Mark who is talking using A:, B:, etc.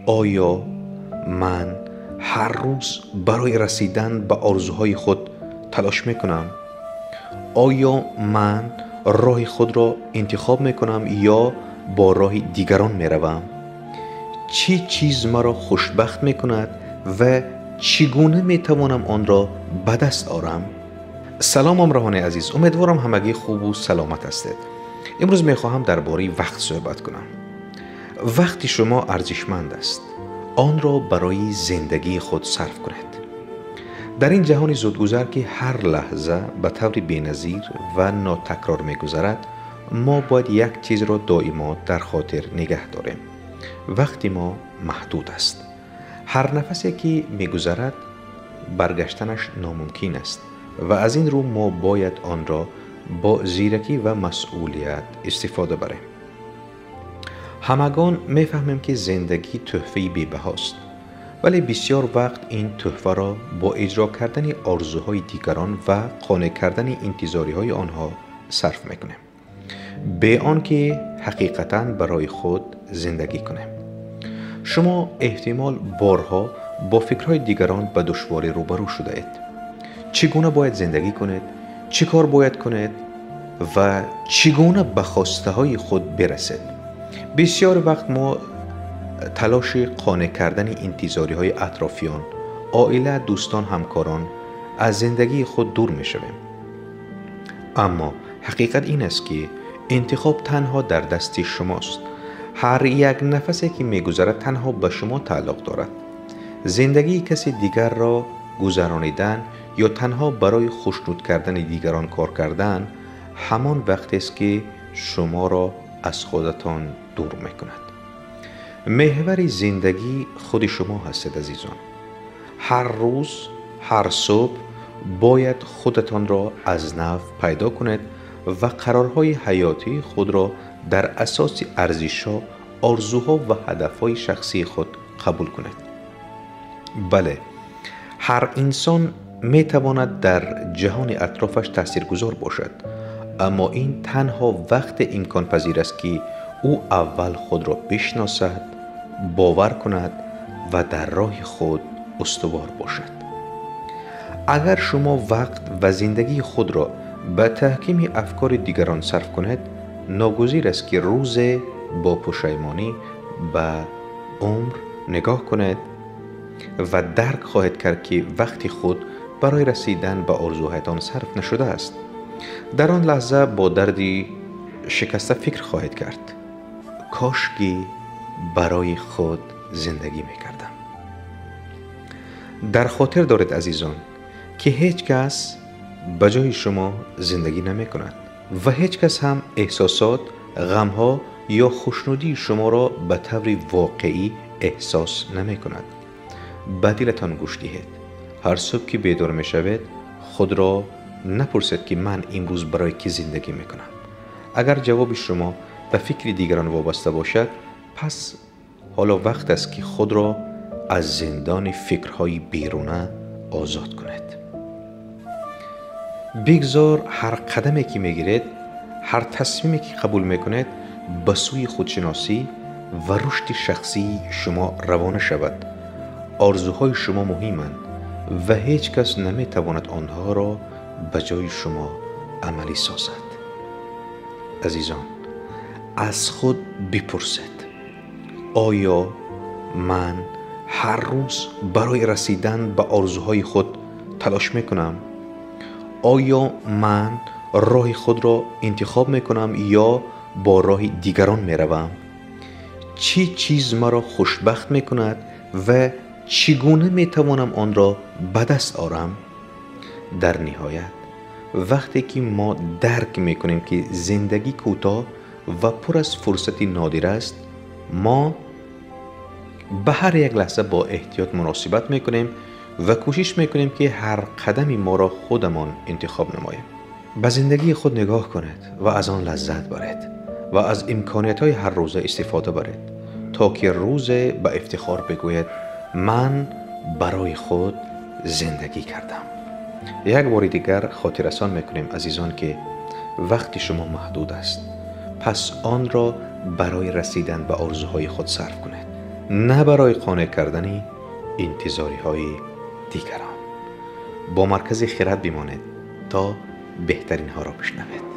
A: Оё ман ҳар рӯз барои расидан ба орзуҳои худ талош мекунам? Оё ман роҳи худро интихоб мекунам ё бо роҳи дигарон меравам? Чӣ чиз маро хушбахт мекунад ва чӣ гуна метавонам онро ба даст орам? Салом ҳамроҳони азиз, умедворам ҳамагӣ хубу саломат ҳастед. Имрӯз мехоҳам дар бораи вақт суҳбат кунам. Вақти шумо арзишманд аст. Онро барои зиндагии худ сарф кунед. Дар ин ҷаҳони зудгузар, ки ҳар лаҳза ба таври беназир ва нотакрор мегузарад, мо бояд як чизро доимо дар хотир нигаҳ дорем. Вақти мо маҳдуд аст. Ҳар нафасе ки мегузарад, баргаштанаш номумкин аст ва аз ин рӯ мо бояд онро бо зиракӣ ва масъулият истифода барем. Ҳамагон мефаҳмем, ки зиндагӣ тӯҳфаи бебаҳост, вале бисёр вақт ин тӯҳфаро бо иҷро кардани орзуҳои дигарон ва қонеъ кардани интизориҳои онҳо сарф мекунем, бе он ки ҳақиқатан барои худ зиндагӣ кунем. Шумо эҳтимол борҳо бо фикрҳои дигарон ба душворӣ рӯбарӯ шудаед. Чӣ гуна бояд зиндагӣ кунед, чӣ кор бояд кунед ва чӣ гуна ба хостаҳои худ бирасед? Бисёр вақт мо талоши қонеъ кардани интизориҳои атрофиён, оила, дӯстон, ҳамкорон аз зиндагии худ дур мешавем. Аммо ҳақиқат ин аст, ки интихоб танҳо дар дасти шумост. Ҳар як нафасе ки мегузарад, танҳо ба шумо тааллуқ дорад. Зиндагии каси дигарро гузаронидан ё танҳо барои хушнуд кардани дигарон кор кардан ҳамон вақтест, ки шуморо аз худатон дур мекунад. Меҳвари зиндагӣ худи шумо ҳастед, азизон. Ҳар рӯз, ҳар субҳ бояд худатонро аз нав пайдо кунед ва қарорҳои ҳаётии худро дар асоси арзишҳо, орзуҳо ва ҳадафҳои шахсии худ қабул кунед. Бале, ҳар инсон метавонад дар ҷаҳони атрофаш таъсиргузор бошад, аммо ин танҳо вақте имконпазир аст, ки ӯ аввал худро бишносад, бовар кунад ва дар роҳи худ устувор бошад. Агар шумо вақт ва зиндагии худро ба таҳкими афкори дигарон сарф кунед, ногузир аст, ки рӯзе бо пушаймонӣ ба умр нигоҳ кунед ва дарк хоҳед кард, ки вақти худ барои расидан ба орзуҳоятон сарф нашудааст. Дар он лаҳза бо дарди шикаста фикр хоҳед кард: кошки барои худ зиндагӣ мекардам. Дар хотир доред, азизон, ки ҳеҷ кас ба ҷои шумо зиндагӣ намекунад ва ҳеҷ кас ҳам эҳсосот, ғамҳо ё хушнудии шуморо ба таври воқеӣ эҳсос намекунад. Ба дилатон гӯш диҳед. Ҳар субҳ ки бедор мешавед, худро напурсед, ки ман имрӯз барои кӣ зиндагӣ мекунам. Агар ҷавоби шумо ба фикри дигарон вобаста бошад, пас ҳоло вақт аст, ки худро аз зиндони фикрҳои беруна озод кунед. Бигзор ҳар қадаме ки мегиред, ҳар тасмиме ки қабул мекунед, ба сӯи худшиносӣ ва рушди шахсии шумо равона шавад. Орзуҳои шумо муҳиманд ва ҳеҷ кас наметавонад онҳоро ба ҷои шумо амалӣ созад. Азизон, аз худ бипурсед: оё ман ҳар рӯз барои расидан ба орзуҳои худ талош мекунам? Оё ман роҳи худро интихоб мекунам ё бо роҳи дигарон меравам? Чӣ чиз маро хушбахт мекунад ва чӣ гуна метавонам онро ба даст орам? Дар ниҳоят, вақте ки мо дарк мекунем, ки зиндагӣ кӯтоҳ ва пур аз фурсати нодир аст, мо ба ҳар як лаҳза бо эҳтиёт муносибат мекунем ва кӯшиш мекунем, ки ҳар қадами моро худамон интихоб намоем. Ба зиндагии худ нигоҳ кунед ва аз он лаззат баред ва аз имкониятҳои ҳаррӯза истифода баред, то ки рӯзе ба ифтихор бигӯед: ман барои худ зиндагӣ кардам. Як бори дигар хотиррасон мекунем, азизон, ки вақти шумо маҳдуд аст, пас онро барои расидан ба орзуҳои худ сарф кунед. на барои қонеъ кардани интизориҳои дигарон. Бо Маркази Хирад бимонед, то беҳтаринҳоро бишнавед.